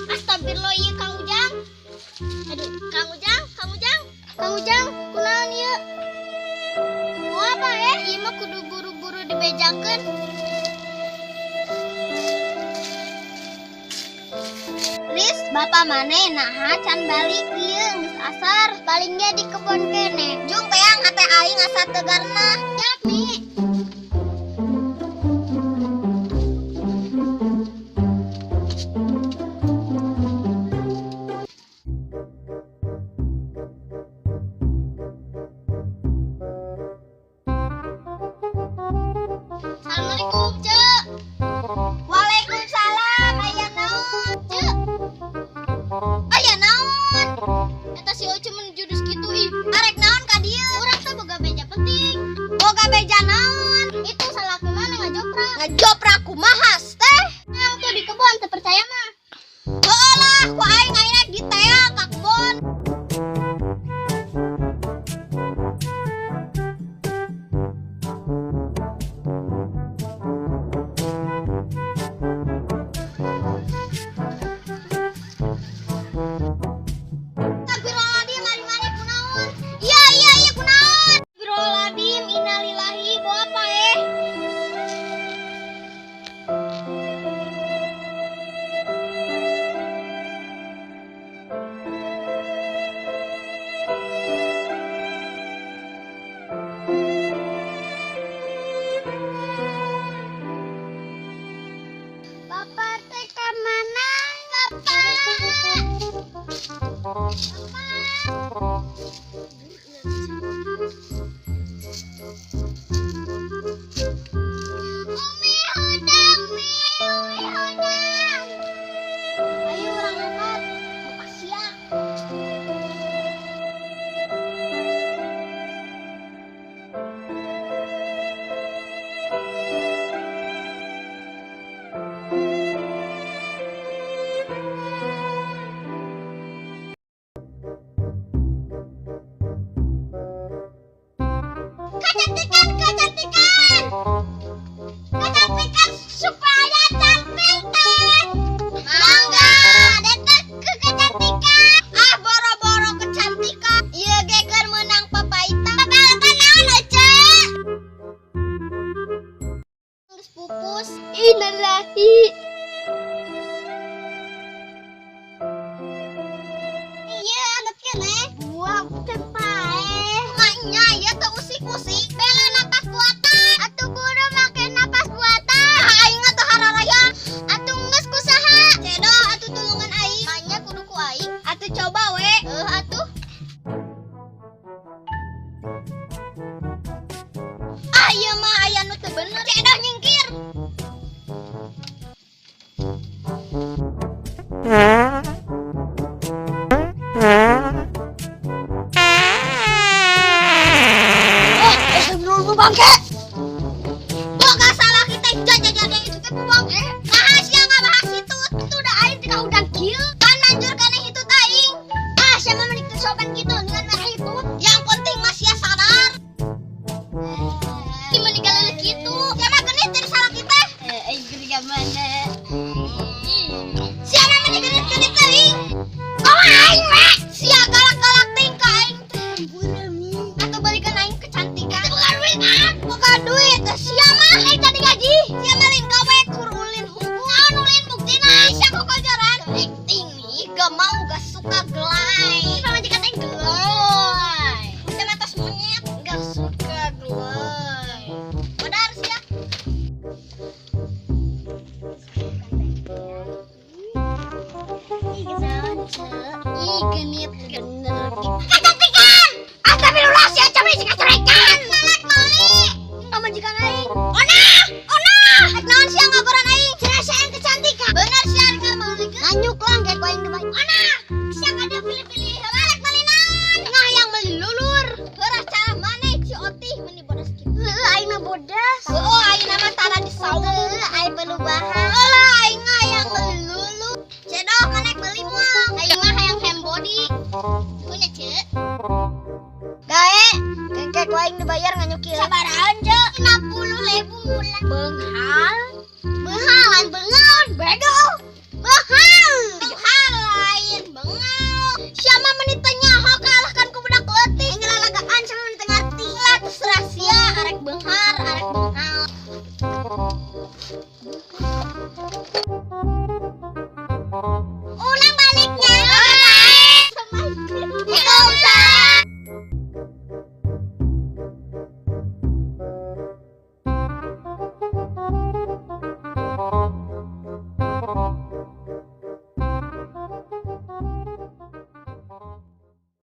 Astagfirullah ieu Kang Ujang. Aduh, Kang Ujang, Kang Ujang. Kang Ujang, kunaon ieu? Mau apa eh? Ieu mah kudu buru-buru dibejakeun. Lis, bapak maneh naha can balik ieu geus asar, paling ge di kebon keneh. Jung teang hate aing asa tegarna. Siap, Mi. Assalamualaikum, Cek. Waalaikumsalam, aya naon, Cek? Aya naon? Eta si Oce mun jurus kitu ih. Arek naon ka dieu? Urang teh boga beja penting. Boga beja naon? Itu salaki mana ngajoprak? Ngajoprak kumaha teh? Nah, tuh di kebon teu percaya mah. Heueuh lah, ku aing ayeuna diteang ka kebon. Astagfirullahaladzim, mari-mari kunaon? Iya, iya, iya kunaon? Astagfirullahaladzim, innalillahi, bawa apa eh? Bapak teh ka mana? Bapak. Bapak. Umi hudang, Mi, Umi hudang. Ayo urang angkat. Bapak siap. Kecantikan, kecantikan. Kecantikan supaya cantik teh. Mangga, datang ke kecantikan. Ah, boro-boro kecantikan. Ieu ge keur meunang papaitan. Papaitan naon Ece? Geus pupus. Innalillahi. Iya, anetkeun eh. Buang teh paeh. Maknya ieu teh usik-usik. Bela napas buatan. Atuh buru make napas buatan. Ah, aing mah teu hararaya. Atuh geus kusaha. Cedoh atuh tulungan aing. Maknya kudu ku aing. Atuh coba we. Heuh atuh. Ah, ieu mah aya nu teu bener. Cedoh nyingkir. Oh, astagfirullah bangke. Boga salah kita jajan itu teh bangke. Nah, sia ngabahas itu. Itu udah aing teh udang kieu. Pan manjur kana hitut aing. Ah, sia mah menik teu sopan kitu dengan mah hitut. Yang penting mah sia sadar. Ih, menikah leuleuk kitu. Sia mah genit jadi salah kita. Aing geuning ka mana? Sia mah menik genit-genit teuing. Kau aing we. Sia galak-galak ting ka aing teh. Atau balikan aing kecantikan. Bukan duit, ah, bukan duit. Sia mah aing tadi gaji. Sia mah lain gawe kur ulin hungkul. Naon ulin buktina? Sia kokojoran. Acting nih, gak mau gak suka gelai. Pamajikan aing gelai. Sia mah tos monyet, gak suka gelai. Modar sia. Ih, naon, Cek? Ih, genit bener. Kecantikan! Astagfirullah, sia cami si kacorekan. Malak mali. Pamajikan aing. Ona, ona. Rek naon sia ngagoran aing? Cenah sia yang kecantikan. Bener sia rek ngameulikeun. Nganyuk lah kayak ku aing deui. Ona, sia kada pilih-pilih. Malak mali naon? Ngahayang meuli lulur. Heurah cara maneh si Otih meuni bodas kitu. Heueuh aing mah bodas. Heueuh aing mah tara disaung. Heueuh aing perlu bahan. Heueuh aing ngahayang meuli lulur. Cedoh maneh meuli moal. Aing mah hayang hem body. Punya, Cek. Gae, kekek Ku aing dibayar nganyukil. Sabaraha, Ceu? 50.000. Beunghar. Beunghar.